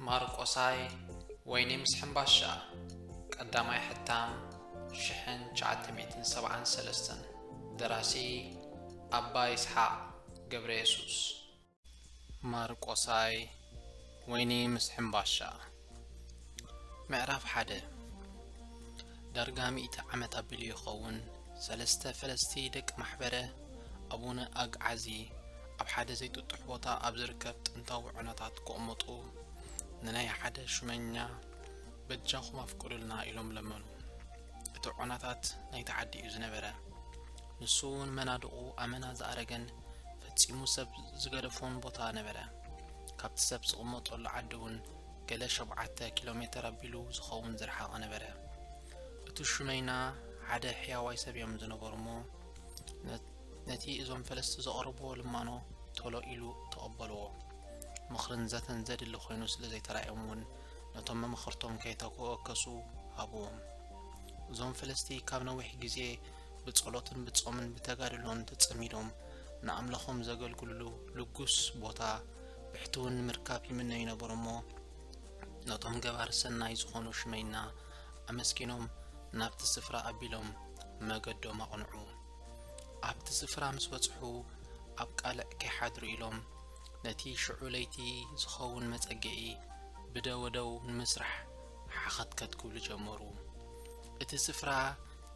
ማርቆሳይ፣ ወይኒ ምስ ሕምባሻ፣ ቀዳማይ ሕታም፣ ሽሕን ትሽዓተ ሚእትን ሰብዓን ሰለስተን። ደራሲ ኣባ ይስሓቕ ገብረ የሱስ። ማርቆሳይ፣ ወይኒ ምስ ሕምባሻ። ምዕራፍ ሓደ። ዳርጋ ሚእቲ ዓመት ኣቢሉ ይኸውን፣ ሰለስተ ፈለስቲ ደቂ ማሕበረ ኣቡነ ኣግዓዚ ኣብ ሓደ ዘይጥጡሕ ቦታ ኣብ ዝርከብ ጥንታዊ ዑናታት ክቕመጡ ንናይ ሓደ ሹመኛ በጃኹም ኣፍቅዱልና ኢሎም ለመኑ። እቲ ዑናታት ናይቲ ዓዲ እዩ ዝነበረ። ንሱ እውን መናድቑ ኣመና ዝኣረገን ፈጺሙ ሰብ ዝገደፎን ቦታ ነበረ። ካብቲ ሰብ ዝቕመጠሉ ዓዲ እውን ገለ ሸውዓተ ኪሎ ሜተር ኣቢሉ ዝኸውን ዝረሓቐ ነበረ። እቲ ሹመይና ሓደ ሕያዋይ ሰብ እዮም ዝነበሩ እሞ፣ ነ-፣ ነቲ እዞም ፈለስቲ ዘቕረብዎ ልማኖ ቶሎ ኢሉ ተቐበልዎ። ምኽርን ዘተን ዘድሊ ኮይኑ ስለ ዘይተራእዮም እውን፣ ነቶም መማኽርቶም ከይተወከሱ ሃብዎም። እዞም ፈለስቲ ካብ ነዊሕ ግዜ ብጸሎትን ብጾምን ብተጋድሎን ተጸሚዶም ንኣምላኾም ዘገልግሉሉ ልጉስ ቦታ ብሕትውን ንምርካብ ይምነዩ ነበሩ እሞ፣ ነቶም ገባር ሰናይ ዝኾኑ ሽመይና ኣመስጊኖም ናብቲ ስፍራ ኣቢሎም መገዶም ኣቕንዑ። ኣብቲ ስፍራ ምስ በጽሑ ኣብ ቃልዕ ከይሓድሩ ኢሎም ነቲ ሽዑ ለይቲ ዝኸውን መጸግዒ ብደወደው ንምስራሕ ሓኸትከት ክብሉ ጀመሩ። እቲ ስፍራ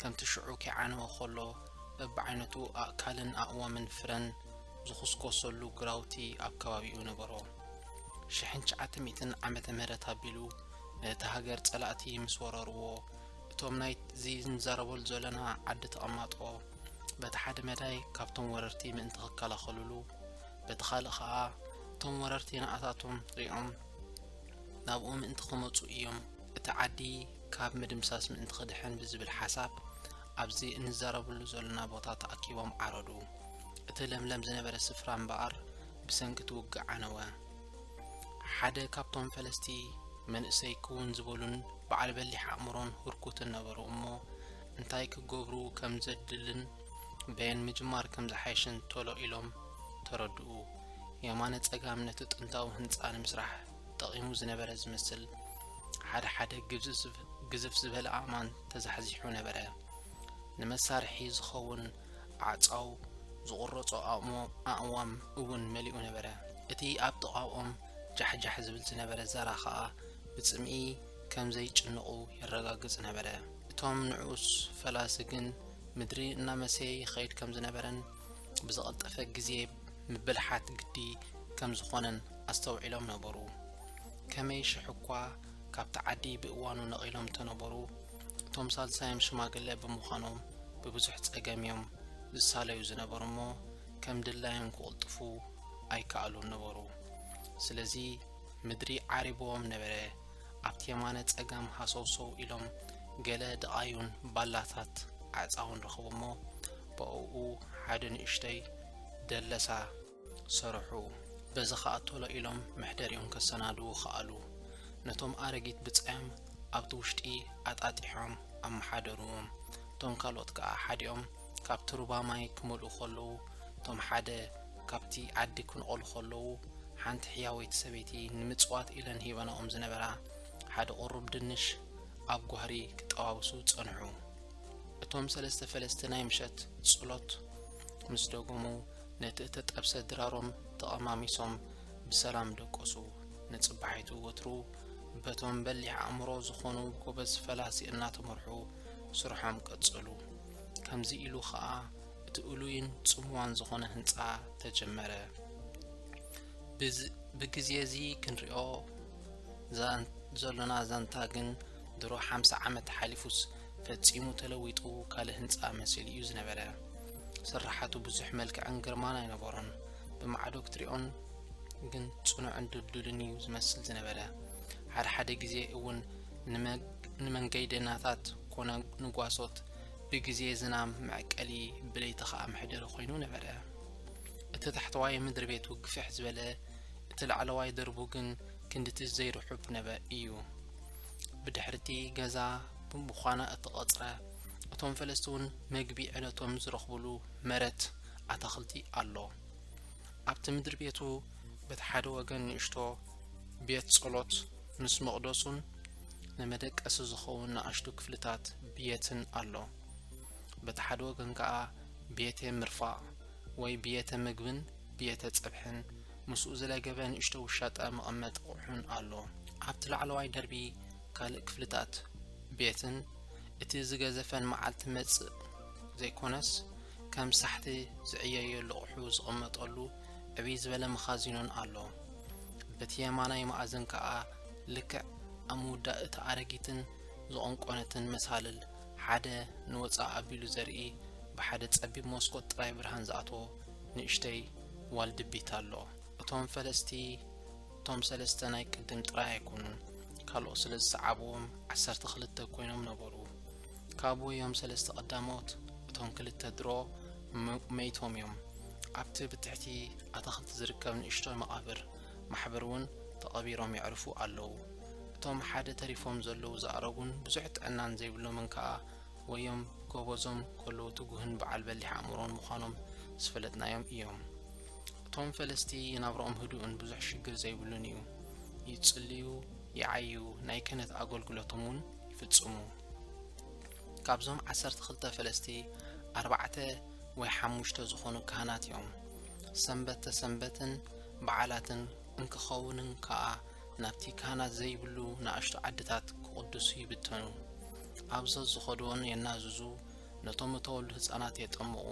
ከምቲ ሽዑ ከይዓነወ ከሎ በብዓይነቱ ኣእካልን ኣእዋምን ፍረን ዝኹስኮሰሉ ግራውቲ ኣብ ከባቢኡ ነበሮ። ሽሕን ትሽዓተ ሚእትን ዓመተ ምህረት ኣቢሉ ነቲ ሃገር ጸላእቲ ምስ ወረርዎ፣ እቶም ናይዚ ንዛረበሉ ዘለና ዓዲ ተቐማጦ በቲ ሓደ መዳይ ካብቶም ወረርቲ ምእንቲ ክከላኸሉሉ፣ በቲ ካልእ ኸኣ እቶም ወረርቲ ንኣታቶም ሪኦም ናብኡ ምእንቲ ክመጹ እዮም። እቲ ዓዲ ካብ ምድምሳስ ምእንቲ ክድሕን ብዝብል ሓሳብ ኣብዚ እንዛረበሉ ዘለና ቦታ ተኣኪቦም ዓረዱ። እቲ ለምለም ዝነበረ ስፍራ እምበኣር ብሰንኪ እቲ ውግእ ዓነወ። ሓደ ካብቶም ፈለስቲ መንእሰይ ክውን ዝበሉን በዓል በሊሕ ኣእምሮን ህርኩትን ነበሩ እሞ፣ እንታይ ክገብሩ ከም ዘድልን በየን ምጅማር ከም ዝሓይሽን ቶሎ ኢሎም ተረድኡ። የማነ ጸጋም ነቲ ጥንታዊ ህንጻ ንምስራሕ ጠቒሙ ዝነበረ ዝመስል ሓደ ሓደ ግዝፍ፣ ግዝፍ ዝበለ ኣእማን ተዛሕዚሑ ነበረ። ንመሳርሒ ዝኸውን ኣዕጻው ዝቑረጾ ኣእሞ-፣ ኣእዋም እውን መሊኡ ነበረ። እቲ ኣብ ጥቓኦም ጃሕጃሕ ዝብል ዝነበረ ዛራ ኸኣ ብጽምኢ ከም ዘይጭነቑ የረጋግጽ ነበረ። እቶም ንዑስ ፈላሲ ግን ምድሪ እናመሰየ ይኸይድ ከም ዝነበረን ብዝቐልጠፈ ግዜ ምብልሓት ግዲ ከም ዝኾነን ኣስተውዒሎም ነበሩ። ከመይ ሽሕ እኳ ካብቲ ዓዲ ብእዋኑ ነቒሎም ተነበሩ፣ እቶም ሳልሳዮም ሽማግለ ብምዃኖም ብብዙሕ ጸገም እዮም ዝሳለዩ ዝነበሩ እሞ፣ ከም ድላዮም ክቕልጥፉ ኣይከኣሉን ነበሩ። ስለዚ ምድሪ ዓሪብዎም ነበረ። ኣብቲ የማነ ጸጋም ሃሰውሰው ኢሎም ገለ ደቓዩን ባላታት ኣዕጻውን ረኸቡ እሞ፣ ብኣኡ ሓደ ንእሽተይ ደለሳ ሰርሑ። በዚ ኸኣ ቶሎ ኢሎም መሕደሪኦም ከሰናድዉ ኸኣሉ። ነቶም ኣረጊት ብጻዮም ኣብቲ ውሽጢ ኣጣጢሖም ኣመሓደርዎም። እቶም ካልኦት ከኣ ሓዲኦም ካብቲ ሩባ ማይ ክመልኡ ኸለዉ፣ እቶም ሓደ ካብቲ ዓዲ ክነቐሉ ኸለዉ፣ ሓንቲ ሕያወይቲ ሰበይቲ ንምጽዋት ኢለን ሂበናኦም ዝነበራ ሓደ ቁሩብ ድንሽ ኣብ ጓህሪ ክጠባብሱ ጸንሑ። እቶም ሰለስተ ፈለስቲ ናይ ምሸት ጸሎት ምስ ደገሙ፣ ነቲ እተጠብሰ ድራሮም ተቐማሚሶም ብሰላም ደቀሱ። ንጽባሒቱ ወትሩ በቶም በሊሕ ኣእምሮ ዝኾኑ ጎበዝ ፈላሲ እናተመርሑ ስርሖም ቀጸሉ። ከምዚ ኢሉ ኸኣ እቲ እሉይን ጽምዋን ዝኾነ ህንጻ ተጀመረ። ብዝ-፣ ብግዜ እዚ ክንሪኦ ዛን-፣ ዘሎና ዛንታ ግን ድሮ ሓምሳ ዓመት ሓሊፉስ ፈጺሙ ተለዊጡ ካልእ ህንጻ መሲሉ እዩ ዝነበረ። ስርሓቱ ብዙሕ መልክዕን ግርማን ኣይነበሮን። ብማዕዶ ክትሪኦን ግን ጽኑዕን ድልዱልን እዩ ዝመስል ዝነበረ። ሓደ ሓደ ግዜ እውን ንመ-፣ ንመንገደኛታት ኮነ ንጓሶት ብግዜ ዝናም መዕቀሊ፣ ብለይቲ ኸኣ መሕደሪ ኮይኑ ነበረ። እቲ ታሕተዋይ ምድሪ ቤቱ ግፍሕ ዝበለ፣ እቲ ላዕለዋይ ደርቡ ግን ክንድቲ ዘይርሑብ ነበ እዩ። ብድሕርቲ ገዛ ብምዃና እተቐጽረ፣ እቶም ፈለስቲ እውን መግቢ ዕለቶም ዝረኽብሉ መረት ኣታኽልቲ ኣሎ። ኣብቲ ምድሪ ቤቱ በቲ ሓደ ወገን ንእሽቶ ቤት ጸሎት ምስ መቕደሱን ንመደቀሲ ዝኸውን ንኣሽቱ ክፍልታት ብየትን ኣሎ። በቲ ሓደ ወገን ከኣ ብየተ ምርፋቕ ወይ ብየተ ምግብን ብየተ ጸብሕን ምስኡ ዝለገበ ንእሽቶ ውሻጠ መቐመጢ ኣቑሑን ኣሎ። ኣብቲ ላዕለዋይ ደርቢ ካልእ ክፍልታት ቤትን እቲ ዝገዘፈን መዓልቲ መጽእ ዘይኮነስ፣ ከም ሳሕቲ ዝዕየየሉ ኣቑሑ ዝቕመጠሉ ዕብይ ዝበለ መኻዚኖን ኣሎ። በቲ የማናይ መኣዝን ከኣ ልክዕ ኣብ ምውዳእ እታ ኣረጊትን ዝቖንቆነትን መሳልል ሓደ ንወጻኢ ኣቢሉ ዘርኢ ብሓደ ጸቢብ መስኮት ጥራይ ብርሃን ዝኣትዎ ንእሽተይ ዋልድቢት ኣሎ። እቶም ፈለስቲ እቶም ሰለስተ ናይ ቅድም ጥራይ ኣይኮኑን፣ ካልኦት ስለ ዝሰዓብዎም ዓሰርተ ክልተ ኮይኖም ነበሩ። ካብ ወዮም ሰለስተ ቀዳሞት እቶም ክልተ ድሮ መ-፣ መይቶም እዮም። ኣብቲ ብትሕቲ ኣታኽልቲ ዝርከብ ንእሽቶ መቓብር ማሕበር እውን ተቐቢሮም የዕርፉ ኣለዉ። እቶም ሓደ ተሪፎም ዘለዉ ዝኣረጉን ብዙሕ ጥዕናን ዘይብሎምን ከኣ ወዮም ጎበዞም ከለዉ ትጉህን በዓል በሊሕ ኣእምሮን ምዃኖም ዝፈለጥናዮም እዮም። እቶም ፈለስቲ ናብራኦም ህዱእን ብዙሕ ሽግር ዘይብሉን እዩ። ይጽልዩ፣ ይዓዩ፣ ናይ ክህነት ኣገልግሎቶም እውን ይፍጽሙ። ካብዞም ዓሰርተ ክልተ ፈለስቲ ኣርባዕተ ወይ ሓሙሽተ ዝኾኑ ካህናት እዮም። ሰንበት ተሰንበትን በዓላትን እንክኸውንን ከኣ ናብቲ ካህናት ዘይብሉ ንኣሽቱ ዓድታት ክቕድሱ ይብተኑ። ኣብ ዘዝኸድዎን የናዝዙ፣ ነቶም እተወልዱ ህጻናት የጠምቑ፣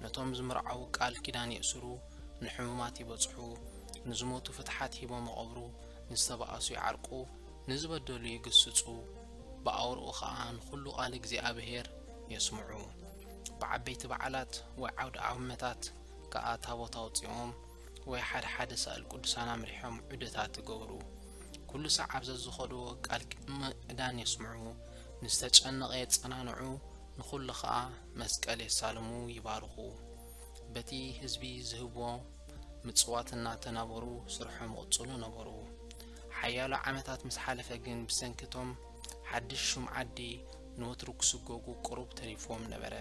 ነቶም ዝምርዓዉ ቃል ኪዳን የእስሩ፣ ንሕሙማት ይበጽሑ፣ ንዝሞቱ ፍትሓት ሂቦም ይቐብሩ፣ ንዝተባእሱ ይዓርቁ፣ ንዝበደሉ ይግስጹ፣ ብኣውርኡ ኸኣ ንኹሉ ቃል እግዚኣብሔር የስምዑ። ብዓበይቲ በዓላት ወይ ዓውደ ዓመታት ከኣ ታቦት ኣውጺኦም ወይ ሓደ ሓደ ሳእል ቅዱሳን ኣምሪሖም ዑደታት ይገብሩ። ኩሉ ሳዕ ኣብ ዘዝኸድዎ ቃል ምዕዳን የስምዑ፣ ንዝተጨነቐ የጸናንዑ፣ ንኹሉ ኸኣ መስቀል የሳልሙ፣ ይባርኹ። በቲ ህዝቢ ዝህብዎ ምጽዋት እናተናበሩ ስርሖም ይቕጽሉ ነበሩ። ሓያሎ ዓመታት ምስ ሓለፈ ግን ብሰንኪ እቶም ሓድሽ ሹም ዓዲ ንወትሩ ክስጎጉ ቁሩብ ተሪፍዎም ነበረ።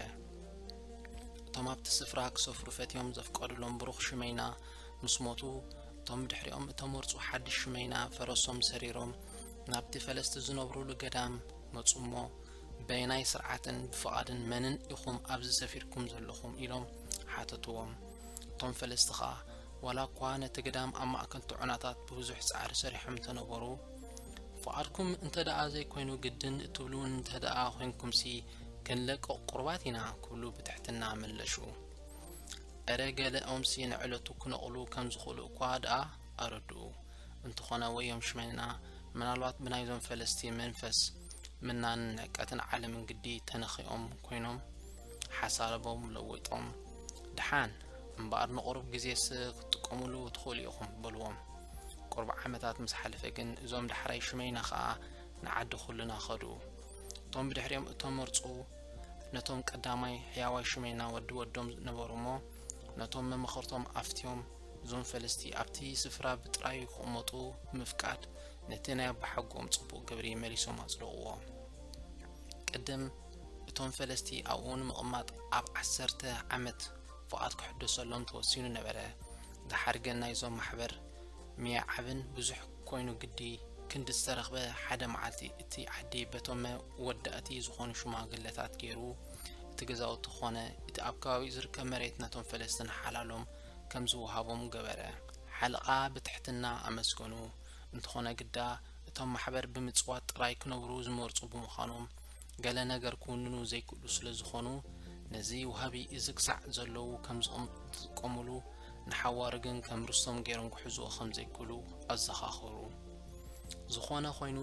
እቶም ኣብቲ ስፍራ ክሰፍሩ ፈትዮም ዘፍቀዱሎም ብሩኽ ሽመይና ምስ ሞቱ፣ እቶም ብድሕሪኦም እተመርጹ ሓድሽ ሽመይና ፈረሶም ሰሪሮም ናብቲ ፈለስቲ ዝነብሩሉ ገዳም መጹ እሞ፣ በየናይ ስርዓትን ብፍቓድን መንን ኢኹም ኣብዚ ሰፊርኩም ዘለኹም? ኢሎም ሓተትዎም። እቶም ፈለስቲ ኸኣ፣ ዋላ እኳ ነቲ ገዳም ኣብ ማእከል ጥዑናታት ብብዙሕ ጻዕሪ ሰሪሖም እንተነበሩ፣ ፍቓድኩም እንተ ደኣ ዘይኮይኑ ግድን እትብሉ እንተ ደኣ ኾይንኩምሲ፣ ክንለቅቕ ቁሩባት ኢና፣ ክብሉ ብትሕትና መለሹ። እረ ገለኦምሲ ንዕለቱ ክነቕሉ ከም ዝኽእሉ እኳ ደኣ ኣረድኡ። እንተኾነ ወዮም ሽመይና፣ ምናልባት ብናይዞም ፈለስቲ መንፈስ ምናንን ንዕቀትን ዓለምን ግዲ ተነኺኦም ኮይኖም፣ ሓሳቦም ለዊጦም፣ ደሓን እምበኣር ንቑሩብ ግዜስ ክትጥቀሙሉ ትኽእሉ ኢኹም በልዎም። ቁሩብ ዓመታት ምስ ሓለፈ ግን እዞም ዳሕራይ ሽመይና ኸኣ ንዓዲ ኩልና ኸዱ። እቶም ብድሕሪኦም እተመርጹ ነቶም ቀዳማይ ሕያዋይ ሽመይና ወዲ ወዶም ነበሩ እሞ፣ ነቶም መመኽርቶም ኣፍትዮም፣ እዞም ፈለስቲ ኣብቲ ስፍራ ብጥራይ ክቕመጡ ብምፍቃድ፣ ነቲ ናይ ኣባሓጎኦም ጽቡቕ ግብሪ መሊሶም ኣጽደቕዎ። ቅድም እቶም ፈለስቲ ኣብኡ ንምቕማጥ ኣብ ዓሰርተ ዓመት ፍቓድ ክሕደሰሎም ተወሲኑ ነበረ። ደሓር ግን ናይዞም ማሕበር ምዕባል ብዙሕ ኮይኑ ግዲ ክንዲ ዝተረኽበ፣ ሓደ መዓልቲ እቲ ዓዲ በቶም መወዳእቲ ዝኾኑ ሽማግለታት ገይሩ፣ እቲ ገዛውቲ ኾነ እቲ ኣብ ከባቢኡ ዝርከብ መሬት ነቶም ፈለስትን ሓላሎም ከም ዝወሃቦም ገበረ። ሓለቓ ብትሕትና ኣመስገኑ። እንተኾነ ግዳ፣ እቶም ማሕበር ብምጽዋት ጥራይ ክነብሩ ዝመርጹ ብምዃኖም፣ ገለ ነገር ክውንኑ ዘይክእሉ ስለ ዝኾኑ፣ ነዚ ወሃቢ እዚ ክሳዕ ዘለዉ ከም ዝቕም-፣ ዝጥቀሙሉ፣ ንሓዋሩ ግን ከም ርስቶም ገይሮም ክሕዝዎ ከም ዘይክእሉ ኣዘኻኸሩ። ዝኾነ ኾይኑ፣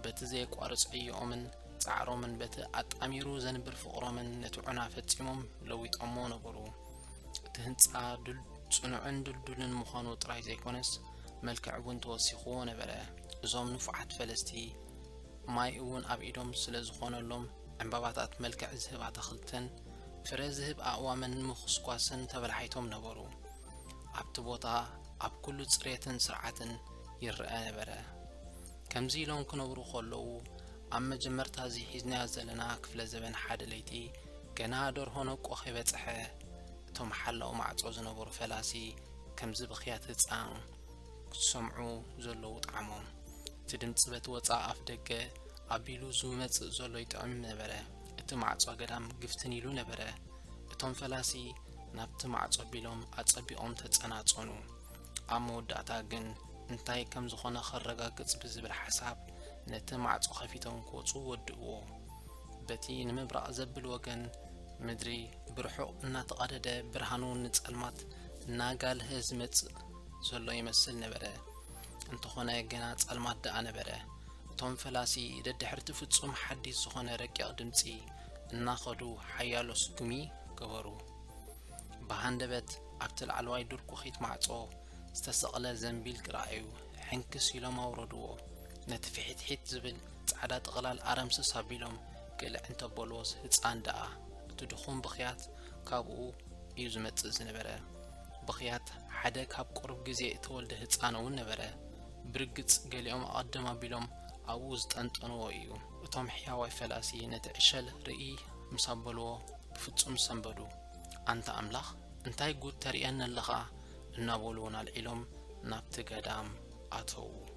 በቲ ዘየቋርጽ ዕዮኦምን ጻዕሮምን፣ በቲ ኣጣሚሩ ዘንብር ፍቕሮምን ነቲ ዑና ፈጺሞም ለዊጦሞ ነበሩ። እቲ ህንጻ ድል-፣ ጽኑዕን ድልዱልን ምዃኑ ጥራይ ዘይኮነስ፣ መልክዕ እውን ተወሲኽዎ ነበረ። እዞም ንፉዓት ፈለስቲ፣ ማይ እውን ኣብ ኢዶም ስለ ዝኾነሎም፣ ዕምባባታት መልክዕ ዝህብ ኣታኽልትን ፍረ ዝህብ ኣእዋምን ንምኹስኳስን ተበላሒቶም ነበሩ። ኣብቲ ቦታ ኣብ ኩሉ ጽሬትን ስርዓትን ይረአ ነበረ። ከምዚ ኢሎም ክነብሩ ከለዉ፣ ኣብ መጀመርታ እዚ ሒዝናዮ ዘለና ክፍለ ዘበን ሓደ ለይቲ፣ ገና ደርሆ ነቆ ከይበጽሐ፣ እቶም ሓላው ማዕጾ ዝነበሩ ፈላሲ ከምዚ ብኽያት ህጻን ክሰምዑ ዘለዉ ጣዕሞም። እቲ ብድምጺ በቲ ወጻእ ኣፍ ደገ ኣቢሉ ዝመጽእ ዘሎ ይጥዕም ነበረ። እቲ ማዕጾ ገዳም ግፍትን ኢሉ ነበረ። እቶም ፈላሲ ናብቲ ማዕጾ ቢሎም ኣጸቢቖም ተጸናጸኑ። ኣብ መወዳእታ ግን እንታይ ከም ዝኾነ ከረጋግጽ ብዝብል ሓሳብ ነቲ ማዕጾ ከፊቶም ክወጹ ወድእዎ። በቲ ንምብራቕ ዘብል ወገን ምድሪ ብርሑቕ እናተቓደደ ብርሃኑ ንጸልማት እናጋልሀ ዝመጽእ ዘሎ ይመስል ነበረ። እንተኾነ ገና ጸልማት ደኣ ነበረ። እቶም ፈላሲ ደድሕርቲ ፍጹም ሓዲስ ዝኾነ ረቂቕ ድምጺ እናኸዱ ሓያሎ ስጉሚ ገበሩ። ብሃንደበት ኣብቲ ላዕለዋይ ድርኩኺት ማዕጾ ዝተሰቕለ ዘንቢል ክረኣዩ ሕንክስ ኢሎም ኣውረድዎ። ነቲ ፍሒትሒት ዝብል ጻዕዳ ጥቕላል ኣረምስስ ኣቢሎም ቅልዕ እንተበልዎስ ህጻን ደኣ እቲ ድኹም ብኽያት ካብኡ እዩ ዝመጽእ ዝነበረ። ብኽያት ሓደ ካብ ቁሩብ ግዜ እተወልደ ህጻን እውን ነበረ። ብርግጽ ገሊኦም ኣቐድም ኣቢሎም ኣብኡ ዝጠንጠንዎ እዩ። እቶም ሕያዋይ ፈላሲ ነቲ ዕሸል ርእይ ምስ ኣበልዎ ብፍጹም ሰንበዱ። ኣንታ ኣምላኽ፣ እንታይ ጉድ ተርእየኒ ኣለኻ? እናበሉ ናልዒሎም ናብቲ ገዳም ኣተዉ።